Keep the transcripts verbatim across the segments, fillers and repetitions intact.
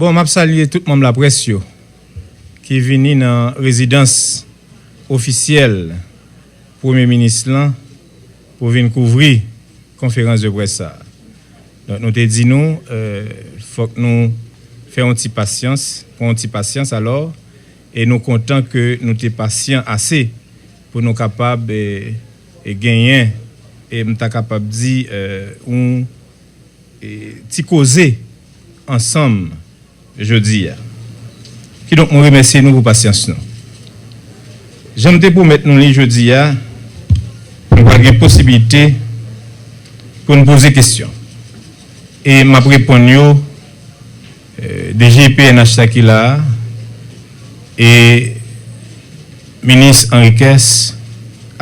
Bon, m ap salye tout manm laprès yo ki vini nan rezidans ofisyèl Premye Minis lan pou vin kouvri konferans de près sa a. Donk, nou te di nou, eh, fòk nou fè yon ti pasyans, pran yon ti pasyans alò, e nou kontan ke nou te pasyan ase pou nou kapab, eh, eh, genyen, e m ta kapab di, eh, yon, eh, ti koze ansanm jodi a. Kidonk, mwen remèsye nou pou pasyans nou. Jan m te pwomèt nou li jodi a, nou pral gen posiblite pou n poze kesyon. E m ap reponn yo, eh, D G P N H la ki la a, e minis Henriquez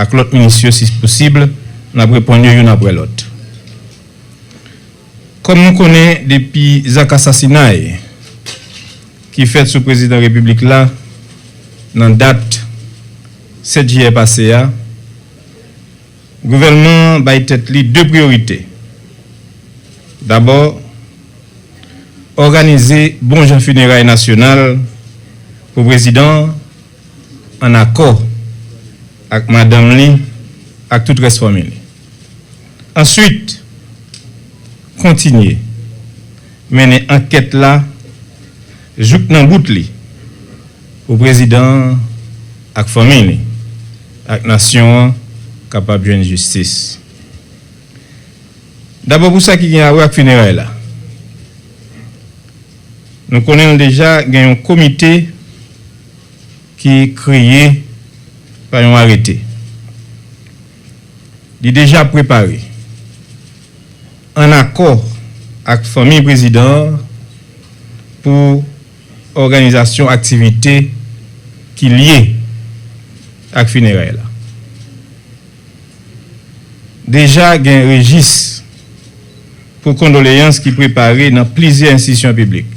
ak lòt minis yo, si posib, n ap reponn yo youn apre lòt. Kòm nou konnen, depi zak asasinay ki fèt sou prezidan repiblik la nan dat sèt jiyè pase a, gouvènman an bay tèt li de priyorite. Dabò, òganize bon jan fineray nasyonal pou prezidan an, ann akò ak madanm li ak tout rès fanmi li. Answit, kontinye mennen ankèt la jouk nan bout li, pou prezidan an ak fanmi li ak nasyon an kapab jwenn jistis. Dabò, pou sa ki gen a wè ak fineray la, nou konnen l deja gen yon komite ki kreye pa yon arete. Li deja prepare, ann akò ak fanmi prezidan an, pou òganizasyon aktivite ki lye ak fineray la. Deja gen rejis pou kondoleyans ki prepare nan plizyè enstitisyon piblik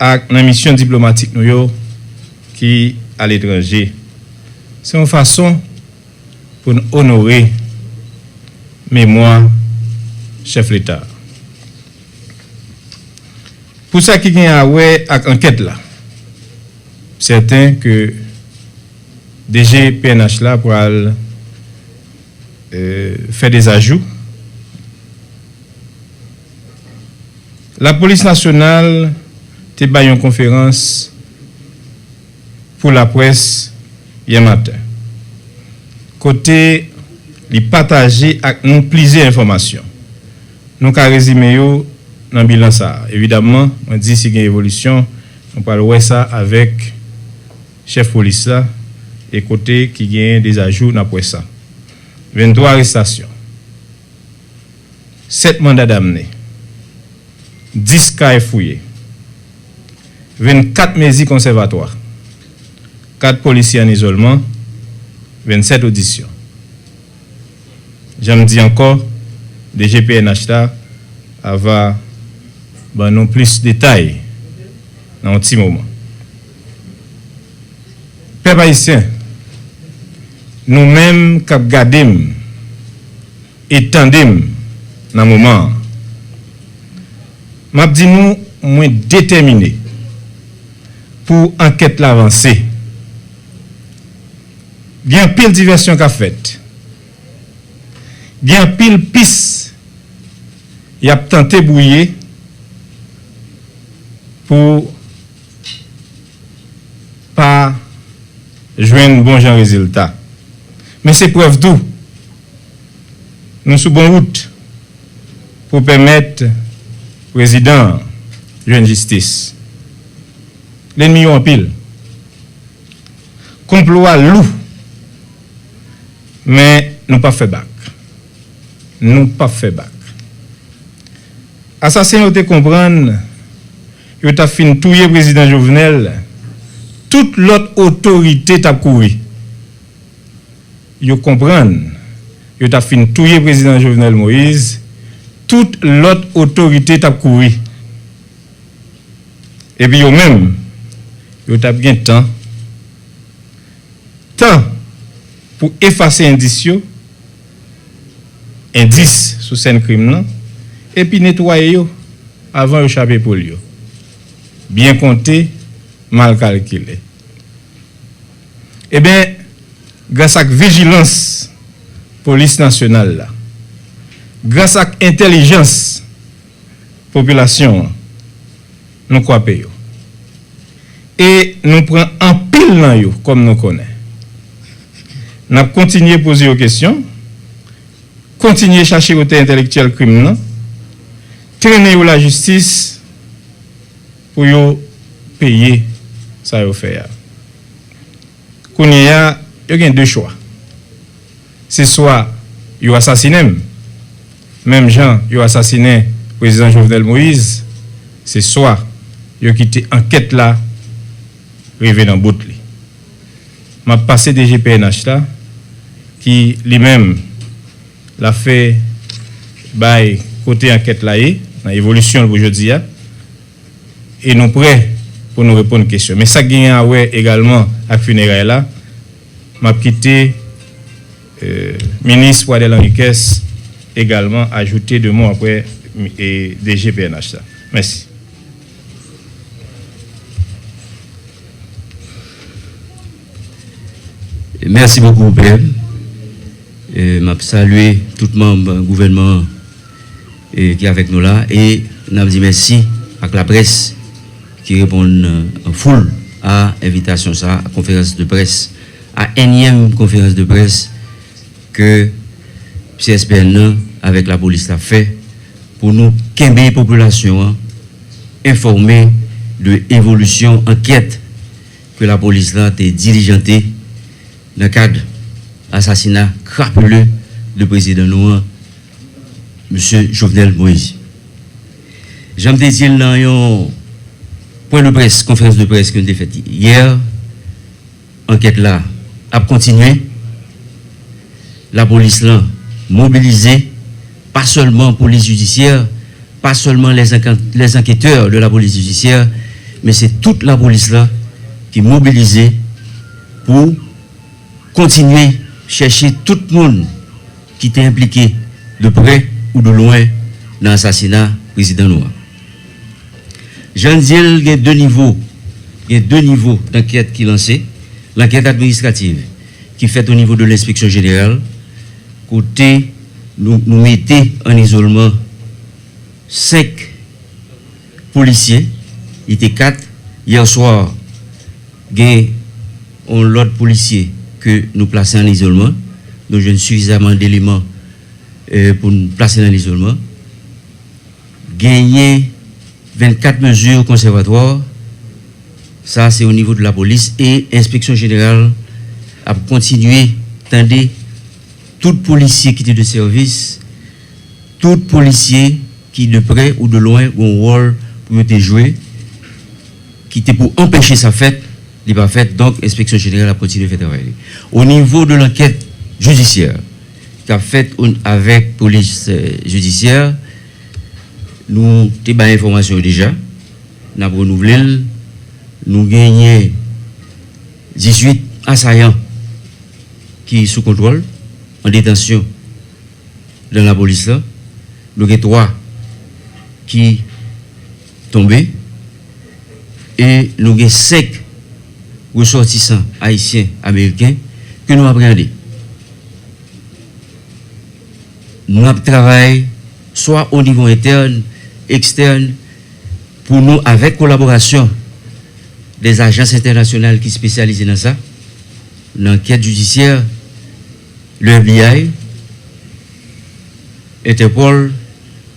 ak nan misyon diplomatik nou yo ki aletranje. Se yon fason pou n onore memwa chèf Leta a. Pou sa ki gen a wè ak ankèt la, m sèten ke D G P N H la pral, eh, fè dezajou. Lapolis nasyonal te bay yon konferans pou laprès yè maten, kote li pataje ak nou plizyè enfòmasyon. Nou ka rezime yo nan bilan sa a. Evidamman, mwen di si gen evolisyon, nou pral wè sa avèk chèf polis la, e kote ki genyen dezajou, n ap wè sa. Venntwa arestasyon, sèt manda damne, dis kay fouye, vennkat mezi konsèvatwa, kat polisye ann izolman, vennsèt odisyon. Jan m di ankò, D G P N H la ava ban nou plis detay nan yon ti moman. Pèp ayisyen, nou menm k ap gade m e tande m nan moman an, m ap di nou, mwen detèmine pou ankèt la vanse. Gen anpil divèsyon k ap fèt. Gen anpil pis y ap tante bwouye pou pa jwenn bon jan rezilta. Men se prèv tou, nou sou bon wout pou pèmèt prezidan an jwenn jistis. Lènmi yo anpil. Konplo a lou. Men nou p ap fè bak. Nou p ap fè bak. Asasen yo te konprann yo t ap fin touye prezidan Jovenel, tout lòt otorite t ap kouri. Yo konprann yo t ap fin touye prezidan Jovenel Moïse, tout lòt otorite t ap kouri. Epi yo menm, yo t ap gen tan, tan pou efase endis yo, endis sou sèn krim nan, epi netwaye yo avan yo chape poul yo. Byen konte, mal kalkile. Ebyen, gras ak vijilans Polis Nasyonal la, gras ak entèlijans popilasyon an, nou kwape yo. E nou pran anpil nan yo, kòm nou konnen. N ap kontinye poze yo kesyon, kontinye chache otè entèlektyèl krim nan, trennen yo lajistis pou yo peye sa yo fè a. Kounye a, yo gen de chwa. Se swa yo asasinen m, menm jan yo asasinen Prezidan Jovenel Moïse, se swa yo kite ankèt la rive nan bout li. M ap pase D G P N H la, ki li menm, l ap fè bay kote ankèt la ye, nan evolisyon l pou jodi a, e nou prè pou nou reponn kesyon. Men sa k genyen a wè egalman ak fineray la, m ap kite, euh, minis Pradel Henriquez egalman ajoute de mo apre, e, D G P N H la. Mèsi. Mèsi bokou, P M. E, m ap salye tout manm gouvènman an, e, ki avèk nou la. E n ap di mèsi ak laprès ki reponn, e, an foul a envitasyon sa a, konferans de près, a ènyèm konferans de près ke C S P N nan avèk lapolis la fè pou nou kenbe popilasyon an enfòme de evolisyon ankèt ke lapolis la te dilijante nan kad asasina krapile de prezidan nou an, Mesye Jovenel Moïse. Jan m te di l nan yon pwen de près, konferans de près ke n te fèt yè, ankèt la ap kontinye. Lapolis lan mobilize, pa sèlman polis jidisyè, pa sèlman les enquêteurs de la police judiciaire, men se tout lapolis la ki mobilize pou kontinye chèche tout moun ki te enplike de prè ou de lwen nan asasina prezidan nou an. Jan n di l, gen de nivo, gen de nivo dankèt ki lanse. Lankèt administrativ ki fèt o nivo de lenspeksyon jeneral, kote nou, nou mete an izolman senk polisye, li te kat. Yè swa, gen yon lòt polisye ke nou plase an izolman. Nou jwenn sifizaman deleman, e, pou n plase l an izolman. Genyen vennkat mezi konsèvatwa. Sa, se o nivo de lapolis. E enspeksyon jeneral ap kontinye tande tout polisye ki te de sèvis, tout polisye ki de prè ou de lwen gen yon wòl pou yo te jwe, ki te pou anpeche sa fèt, li pa fèt. Donk, enspeksyon jeneral ap kontinye fè travay li. O nivo de lankèt jidisyè k ap fèt o, avèk polis, e, jidisyè, nou te bay enfòmasyon yo deja, n ap renouvle l. Nou genyen dizuit asayan ki sou kontwòl, an detansyon nan lapolis la. Nou gen twa ki tonbe e nou gen senk resòtisan ayisyen, ameriken ke nou apreyande. Nou ap travay swa o nivo entèn, ekstèn, pou nou, avèk kolaborasyon dè ajans entènasyonal ki espesyalize nan sa, nan ankèt jidisyè, le F B I, Entèpòl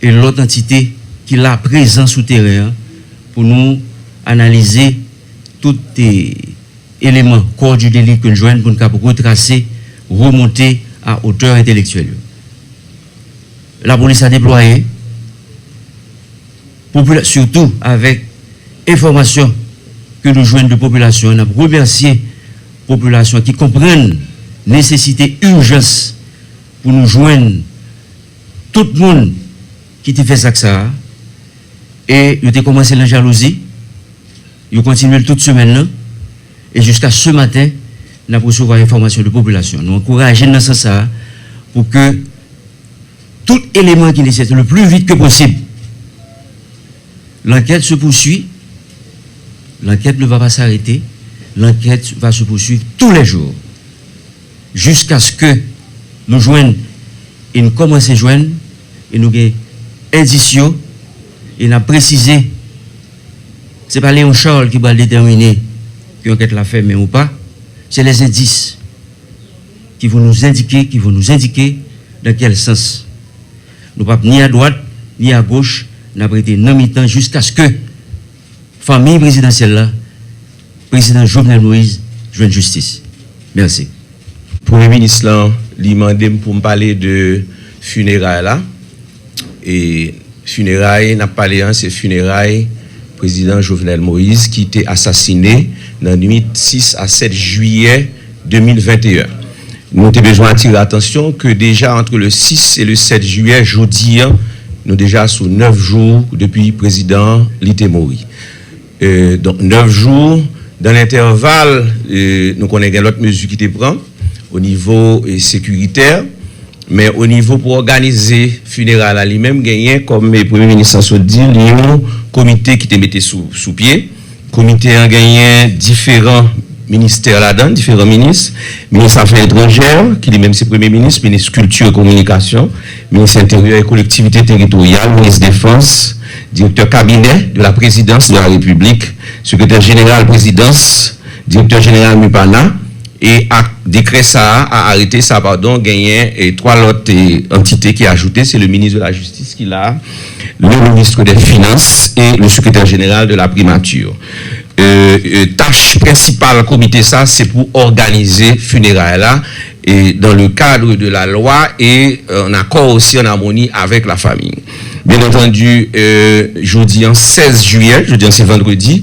e lòt antite ki la prezan sou teren an pou nou analize tout, e, eleman, kò di deli ke n jwenn pou n kab retrase, remonte a otè entelektyèl yo. Lapolis la deplwaye, popila-, sitou avèk enfòmasyon ke nou jwenn de popilasyon an. N ap remèsye popilasyon an ki konprann nesesite, ijans pou nou jwenn tout moun ki te fè zak sa a. E yo te kòmanse nan jalouzi, yo kontinye l tout semèn nan, e jiska se maten, n ap resevwa enfòmasyon de popilasyon. Nou ankouraje n nan sans sa a pou ke tout eleman ki nesesè, le plus vite que possible. L'enquête se poursuit. L'enquête ne va pas s'arrêter, l'enquête va se poursuivre tous les jours, jusqu'à ce que nou jwenn, e n kòmanse jwenn, e nou gen endis yo, e n ap presize, se pa Léon Charles ki pral detèmine ke ankèt la fèmen ou pa, se les indices qui vont nous indiquer, qui vont nous indiquer dans quel sens. Nou p ap ni adwat, ni agoch, n ap rete nan mitan jiskaske fanmi prezidansyèl la, Prezidan Jovenel Moïse, jwenn jistis. Mèsi. Premye minis lan, li mande m pou m pale de fineray la. E fineray n ap pale an, se fineray Prezidan Jovenel Moïse ki te asasine nan nwit sis a sèt jiyè de mil venteyen. Nou te bezwen atire atansyon ke deja antre le sis e le sèt jiyè, jodi an, nou deja sou nèf jou depi prezidan an, li te mouri. E, donk, nèf jou, dan lentèval, e, nou konnen gen lòt mezi ki te pran o nivo, e, sekiritè, men o nivo pou òganize fineray la li menm, genyen, kòm, e, premye minis lan sot di l, yon komite ki te mete sou, sou pye. Komite an genyen diferan ministè ladan, diferan minis, minis afè etranjè, ki li menm se premye minis, minis kilti e kominikasyon, minis enteryè e kolektivite teritoryal, minis defans, direktè kabinè de la présidence de la République, sekretè jeneral prezidans, direktè jeneral MUPANA, e ak dekrè sa a, a arete sa a, padon, genyen, e, twa lòt, e, antite ki ajoute, se le minis de la jistis ki la, le ministre des finances et le secrétaire général de la primature. E, e, tach prensipal komite sa, se pou òganize fineray la, e, dans le cadre de la loi et, euh, en accord aussi, en harmonie avec la famille. Bien entendu, e, jodi an sèz jiyè, jodi an se vandredi,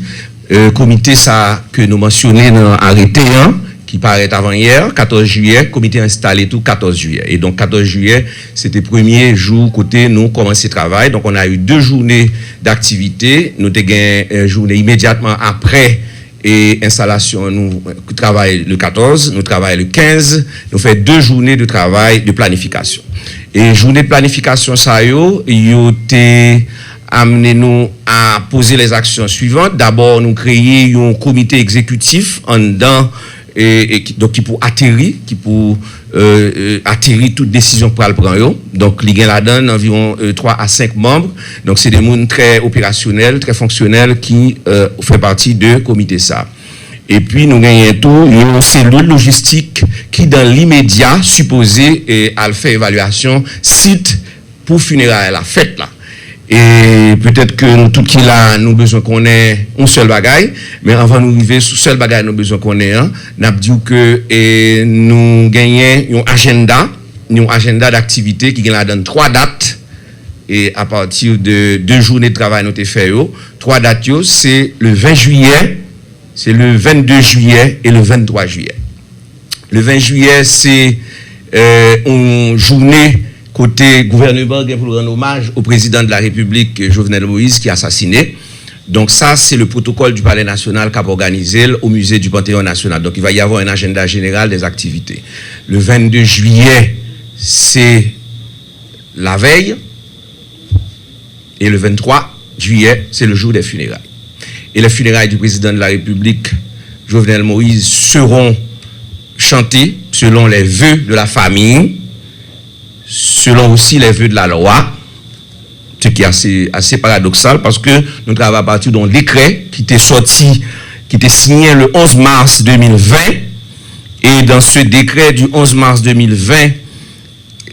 e, komite sa ke nou mansyone nan arete an, ki parèt avanyè, katòz jiyè, komite an enstale tou katòz jiyè. E donk, katòz jiyè, se te premye jou kote nou kòmanse travay. Donk, on a eu deux journées d'activité. Nou te gen, e, jounen imedyatman apre, e, enstalasyon an, nou travay le katòz, nou travay le kenz, nou fè de jounen de travay de planifikasyon. E jounen de planifikasyon sa yo, yo te amene nou a poze les actions suivantes. Dabò, nou kreye yon komite egzekitif anndan, e, e ki, donk, ki pou ateri, ki pou, e, e, ateri tout desizyon k pral pran yo. Donk, li gen ladan l anviwon, e, twa a senk manm. Donk, se de moun trè operasyonèl, trè fonksyonèl ki, e, fè pati de komite sa. Epi, nou genyen tou yon selil lojistik ki, dan limedya, sipoze, e, al fè evalyasyon sit pou fineray la fèt la. E petèt ke nou tout ki la, nou bezwen konnen yon sèl bagay, men anvan nou rive sou sèl bagay nou bezwen konnen an, n ap di w ke, e, nou genyen yon ajanda, yon ajanda daktivite ki gen ladan l twa dat, e apati de de jounen de travay nou te fè yo, twa dat yo, se le ven jiyè, se le vennde jiyè e le venntwa jiyè. Le ven jiyè, se, e, yon jounen kote gouvèneman gen pou l rann omaj o prezidan de la Repiblik, Jovenel Moïse, ki asasine. Donk, sa, se le protocole du Palais National k ap òganize l au Musée du Panthéon National. Donc, il va y avoir un agenda général des activités. Le vennde jiyè, se lavèy. Et le vingt-trois juillet, c'est le jour des funérailles. Et les funérailles du président de la République, Jovenel Moïse, seront chantées selon les vœux de la famille, selon aussi les vœux de la loi, ce qui est assez, assez paradoxal parce que nous travaillons à partir d'un décret qui était sorti, qui était signé le onze mars deux mille vingt. Et dans ce décret du onze mars deux mille vingt,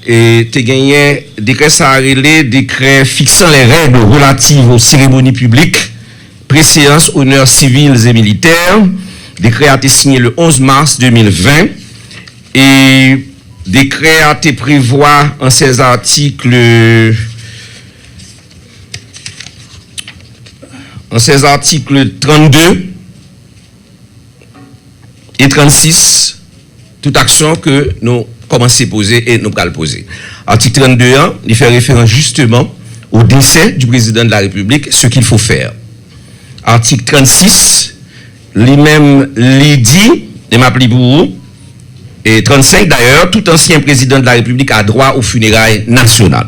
e te genyen, dekrè sa a rele décret fixant les règles relatives aux cérémonies publiques, préséances, honneurs civils et militaires. Dekrè a te siyen le onze mars deux mille vingt e dekrè a te prevwa an ses atik, an ses atik trannde e trannsis, tout aksyon ke nou kòmanse poze e nou pral poze. Atik trannde an, li fè referans justement au décès du président de la République, ce qu'il faut faire. Atik trannsis, li menm, li di, e m ap li pou ou, e trannsenk d'ailleurs, tout ancien président de la République a droit aux funérailles nationales.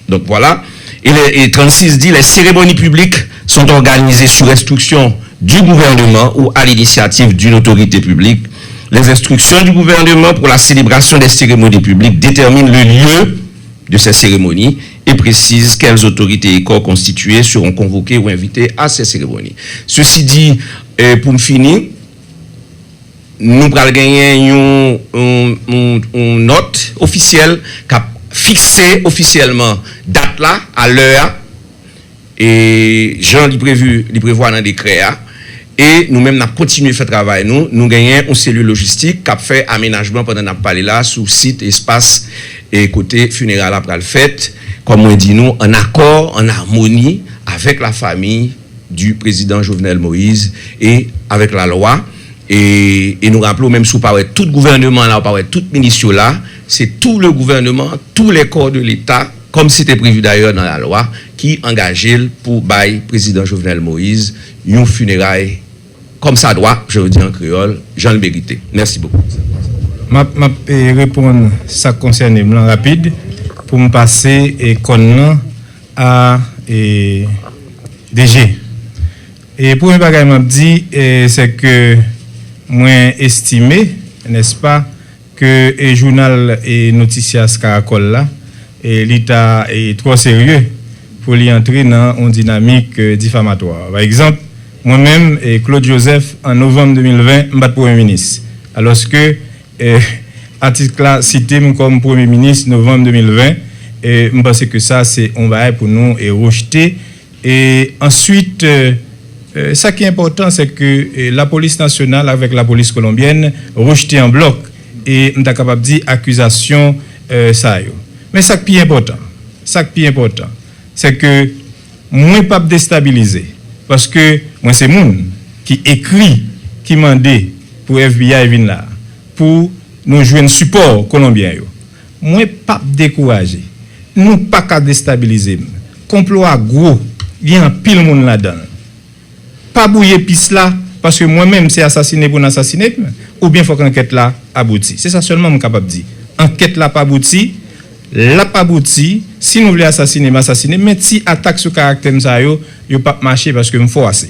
Donc voilà. Et, les, et trannsis dit, les cérémonies publiques sont organisées sur instruction du gouvernement ou à l'initiative d'une autorité publique. Les instructions du gouvernement pour la célébration des cérémonies publiques déterminent le lieu de ces cérémonies et précisent quelles autorités et corps constitués seront convoqués ou invités à ces cérémonies. Ceci dit, euh, pour me finir, nou pral genyen yon, yon, yon, yon nòt ofisyèl k ap fikse ofisyèlman dat la, a lè a, e jan li previ, li prevwa nan dekrè a. E nou menm, n ap kontinye fè travay nou. Nou genyen yon selil lojistik k ap fè amenajman pandan n ap pale la sou sit, espas, e kote fineray la pral fèt. Kòm mwen di nou, ann akò, ann amoni avèk lafanmi du président Jovenel Moïse et avec la loi. E, e nou raple w, menm si w pa wè tout gouvènman la, w pa wè tout minis yo la, se tout le gouvernement, tous les corps de l'État, comme c'était prévu d'ailleurs dans la loi, ki angaje l pou bay prezidan Jovenel Moïse yon fineray comme ça doit, je veux dire en créole, jan l merite. Merci beaucoup. M ap, m ap, eh, reponn sa k konsène m lan rapid pou m pase, eh, kòn nan a, eh, D G. E premye bagay m ap di, eh, se ke mwen estime, nèspa, ke, eh, jounal, eh, Noticias Caracol la, eh, li ta, eh, twò serye pou li antre nan yon dinamik, eh, difamatwa. Pa egzanp, mwen menm, eh, Claude Joseph, an novanm de mil ven, m pa t premye minis. Alòske, eh, atik la site m kòm premye minis novanm de mil ven. Eh, m panse ke sa se yon bagay pou nou, eh, rejte. E answit, eh, eh, sa ki enpòtan, se ke, eh, lapolis nasyonal avèk lapolis kolonbyèn rejte an blòk, e m ta kapab di akizasyon, eh, sa yo. Men sa k pi enpòtan, sa k pi enpòtan, se ke mwen p ap destabilize, paske mwen se moun ki ekri, ki mande pou F B I vin la, pou nou jwenn sipò kolonbyen yo. Mwen p ap dekouraje. Nou pa ka destabilize m. Konplo a gwo, gen anpil moun ladan l. Pa bwouye pis la, paske mwen menm se asasine pou n asasine m, oubyen fòk ankèt la abouti. Se sa sèlman m kapab di. Ankèt la ap abouti, l ap abouti, si nou vle asasine m, asasine m, men ti atak sou karaktè m sa yo, yo p ap mache paske m fò ase.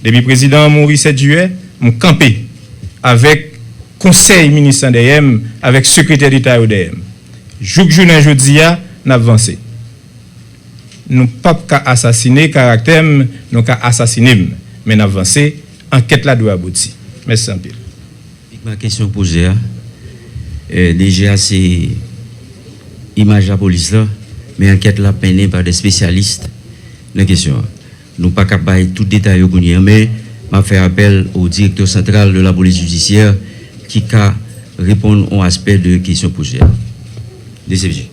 Depi prezidan an mouri sèt jiyè, m kanpe avèk konsèy minis lan dèyè m, avèk sekretè deta yo dèyè m. Jouk jounen jodi a, n ap vanse. Nou p ap ka asasine karaktè m, nou ka asasine m, men n ap vanse, ankèt la dwe abouti. Mèsi anpil. Pikman kesyon k poze a, eh, D G a se imaj lapolis la, men ankèt la ap mennen pa de spesyalis nan kesyon an. Nou pa ka bay tout detay yo kounye a, men m ap fè apèl au directeur central de la police judiciaire ki ka reponn yon aspè de kesyon poze a. D C P J.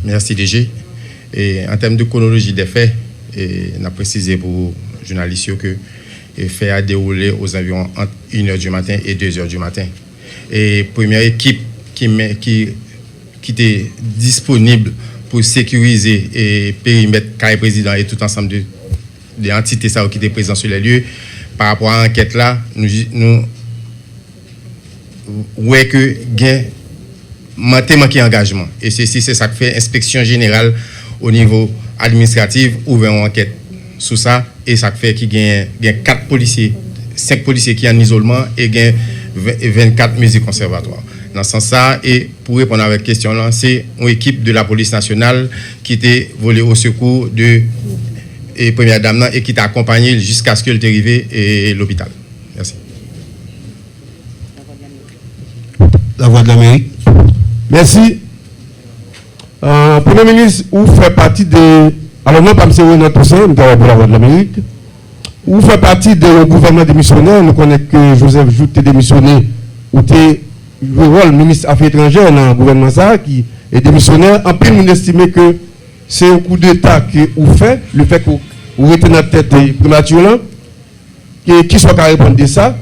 Mèsi, D G. E, an tèm de kwonoloji dè fè, e, n ap presize pou jounalis yo ke, e, fè a dewoule ozanviwon ant inè di maten e dezè di maten. E premyè ekip ki men, ki, ki te disponib pou sekirize, e, perimèt kay prezidan e tout ansanm de, de antite sa yo ki te prezan sou lè lye, pa rapò a ankèt la, nou, nou wè ke gen man-, te manke angajman. E sesi, se sa k fè enspeksyon jeneral o nivo administratif ouvè yon ankèt sou sa. E sa k fè ki gen, gen kat polisye, senk polisye ki an izolman e gen ven-, vennkat mezi konsèvatwa. Nan sans sa, e pou reponn avèk kesyon lan, se yon ekip de lapolis nasyonal ki te vole o sekou de, e, premyè dam nan e ki te akonpaye l jiskaske l te rive, e, lopital. Mèsi. Lavwadlamerik. Mèsi. Euh, Premye Minis, ou fè pati de, alò, non pa m se Renan Toussaint, m travay pou Lavwadlamerik. Ou fè pati de yon gouvènman demisyonè. Nou konnen ke Joseph Jouthe te demisyone, ou te jwe wòl minis afè etranjè nan gouvènman sa a ki e demisyonè. Anpil moun estime ke se yon koudeta ke ou fè, lefètke ou, ou rete nan tèt, eh, primati lan. Ke, kisa w ka reponn de sa?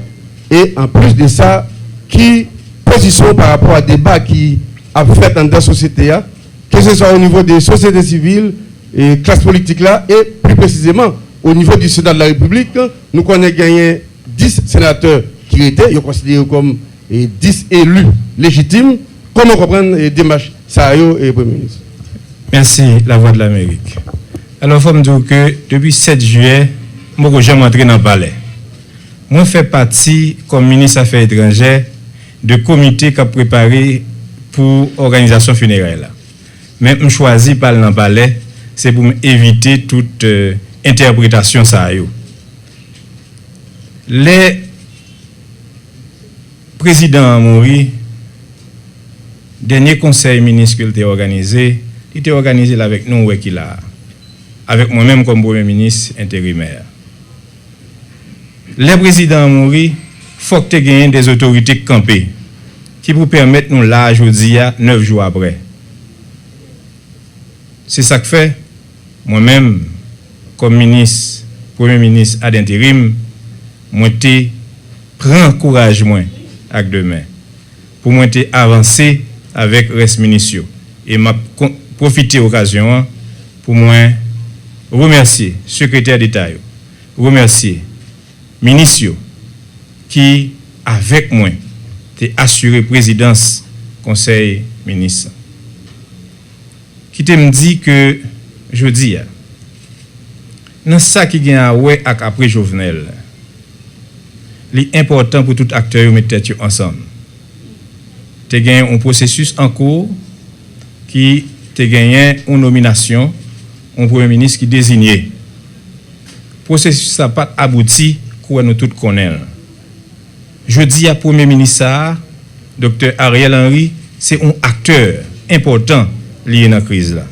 E anplis de sa, ki pozisyon w pa rapò a deba ki ap fèt anndan sosyete a, keseswa o nivo de sosyete sivil, e klas politik la, e pli presizeman, o nivo di Sena de la Repiblik, nou konnen genyen dis senatè ki rete, yo konsidere yo kòm, e, dis eli lejitim, Kòman w konprann, e, demach sa yo, e, Premye Minis? Mèsi, Lavwadlamerik. Alò, fò m di w ke depi sèt jiyè, m poko janm antre nan palè. Mwen fè pati, kòm minis afè etranjè, de komite k ap prepare pou òganizasyon fineray la. Men m chwazi pa al nan palè, se pou m evite tout, e, entèpretasyon sa yo. Lè prezidan an mouri, dènye konsèy minis ke l te òganize, li te òganize l avèk nou, ou wè ki la a, avèk mwen menm kòm premye minis enterimè. Lè prezidan an mouri, fòk te genyen de otorite k kanpe, ki pou pèmèt nou la a jodi a, nèf jou apre. Se sa k fè, mwen menm, kòm minis, premye minis ad interim, mwen te pran kouraj mwen ak de men pou mwen te avanse avèk rès minis yo. E m ap kon- pwofite okazyon an pou mwen remèsye sekretè deta yo, remèsye minis yo ki, avèk mwen, te asire prezidans konsèy minis lan. Kite m di ke jodi a, nan sa ki gen a wè ak apre Jovenel, li enpòtan pou tout aktè yo met tèt yo ansanm. Te gen yon pwosesis an kou ki te genyen yon nominasyon, yon premye minis ki deziye. Pwosesis la pa t abouti, kouwè nou tout konnen l. Jodi a, premye minis sa a, Doktè Ariel Henry, se yon aktè enpòtan li ye nan kriz la.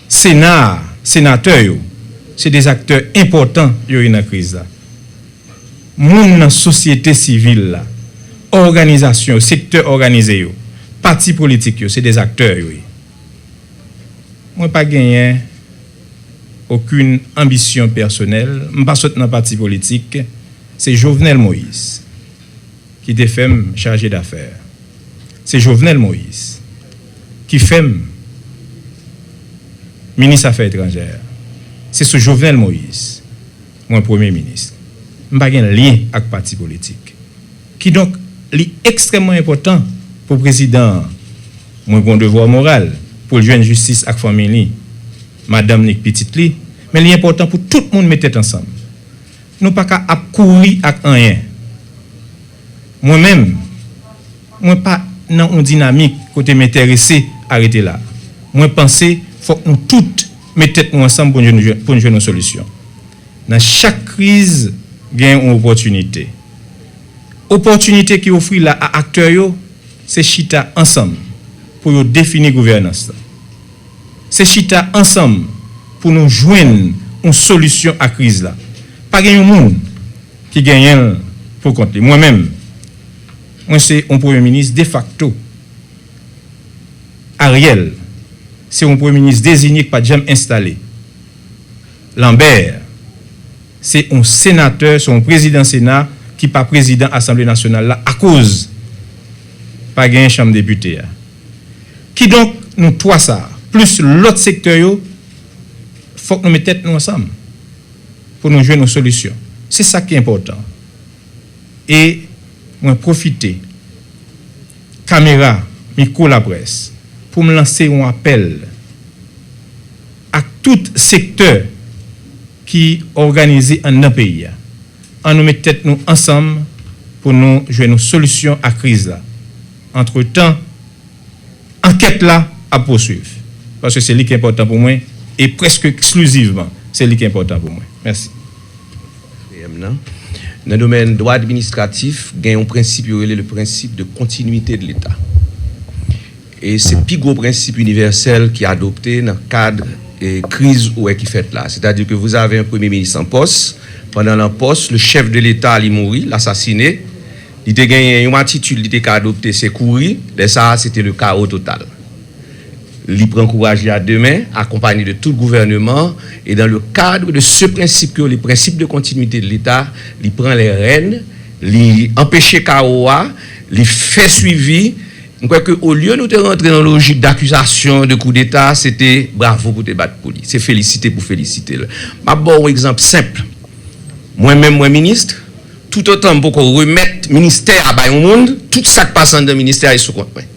Sena a, senatè yo, se de aktè enpòtan yo ye nan kriz la. Moun nan sosyete sivil la, òganizasyon yo, sektè òganize yo, pati politik yo, se de aktè yo ye. Mwen pa genyen okenn anbisyon pèsonèl, m pa sot nan pati politik, se Jovenel Moïse ki te fè m chaje dafè. Se Jovenel Moïse ki fè m minis afè etranjè. Se sou Jovenel Moïse mwen premye minis. M pa gen lyen ak pati politik. Kidonk, li ekstrèmman enpòtan pou prezidan an, mwen gen yon devwa moral pou l jwenn jistis ak fanmi li, madanm li, pitit li, men li enpòtan pou tout moun met tèt ansanm. Nou pa ka ap kouri ak anyen. Mwen menm, mwen pa nan yon dinamik kote m enterese a rete la. Mwen panse fòk nou tout met tèt nou ansanm pou n jwenn, pou n jwenn yon solisyon. Nan chak kriz, gen yon opòtinite. Opòtinite ki ofri la a aktè yo, se chita ansanm pou yo defini gouvènans la. Se chita ansanm pou nou jwenn yon solisyon a kriz la. Pa gen yon moun ki genyen l pou kont li. Mwen menm, mwen se yon premye minis defakto. Ariel, se yon premye minis deziye ki pa t janm enstale. Lambert, se yon senatè, se yon prezidan Sena ki pa prezidan Asanble Nasyonal la akoz pa gen chanm depite a. Kidonk, nou twa sa a, plis lòt sektè yo, fòk nou met tèt nou ansanm pou nou jwenn yon solisyon. Se sa ki enpòtan. E mwen pwofite kamera, mikwo laprès, pou m lanse yon apèl ak tout sektè ki òganize anndan peyi a. Ann nou met tèt nou ansanm pou nou jwenn yon solisyon a kriz la. Antretan, ankèt la ap pouswiv. Paske se li ki enpòtan pou mwen, e prèske eksklizivman, se li ki enpòtan pou mwen. Mèsi. Nan domèn dwa administratif, gen yon prensip yo rele le principe de continuité de l'État. E se pi gwo prensip inivèsèl ki adopte nan kad, e, kriz ou wè ki fèt la. Sètadi ke vous avez un premye minis an pòs, pandan l an pòs, le chèf de leta li mouri, l asasine, li te genyen yon atitid li te ka adopte, se kouri, lè sa a, se te le kawo total. Li pran kouraj li a de men, akonpanye de tout gouvèneman, e dans le cadre de ce principe que le principe de continuité de l'État, li pran lè rèn, li anpeche kawo a, li fè swivi. M kwè ke olye nou te rantre nan lojik dakizasyon de koudeta, se te bravo pou te bat pou li. Se felisite pou felisite l. M ap ba w yon egzanp senp. Mwen menm, mwen minis, Toutotan m poko remèt ministè a bay yon moun, tout sa k pase anndan ministè a e sou kont mwen.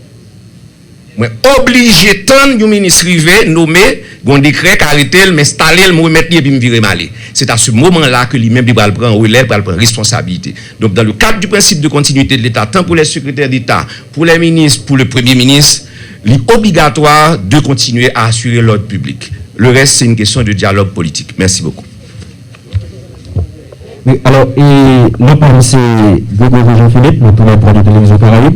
Mwen oblije tann yon minis rive, nome, gon dekrè k arete l, m enstale l, m remèt li epi m vire m ale. Se ta se moman la ke li menm li pral pran relè, pral pran responsabilite. Donk, dans le cadre du principe de continuité de l'État, tant pour les secrétaires d'État, pour les ministres, pour le Premier ministre, li obligatwa de continuer à assurer l'ordre public. Le reste, c'est une question de dialogue politique. Merci beaucoup. Wi, alò, e, non pa m se Gregory Jean Philippe, mwen tou nan pwòd Televizyon Karayib.